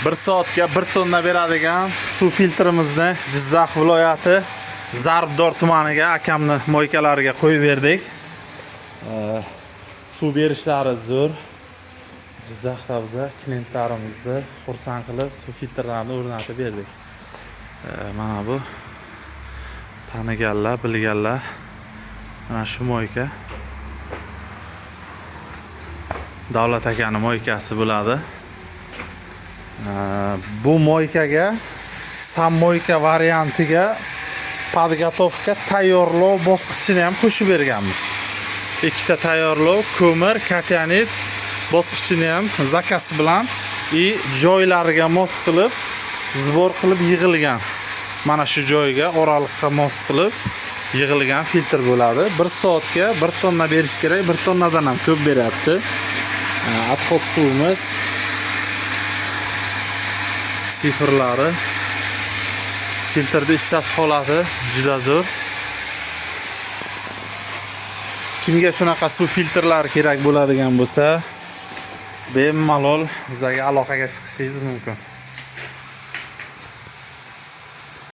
1 soatga 1 tonna beradigan suv filtrimizni Jizzax viloyati Zarbdor tumaniga akamni мойка lariga qo'yib berdik. Suv berishlari zo'r. Jizzaxda biza klientlarimizni xursand qilib suv filtrlarini o'rnatib berdik. Mana bu taniganlar, bilganlar, mana shu мойка Davlat akani мойка si bo'ladi. Bu мойка ga сам мойка variantiga подготовка, tayyorlov bosqichini ham qo'shib berganmiz. Ikkita tayyorlov, ko'mir, kationit bosqichini ham заказ bilan и joylariga mos qilib, сбор qilib yig'ilgan. Mana shu joyga, oraliqqa mos qilib yig'ilgan filtr bo'ladi. 1 soatga 1 tonna berish kerak, 1 tonnadan ham ko'p beryapti. Отход suvimiz цифр lari, filtrni ishlash holati juda zo'r. Kimga shunaqa suv filtrlari kerak bo'ladigan bo'lsa, bemalol bizlarga aloqaga chiqishingiz mumkin.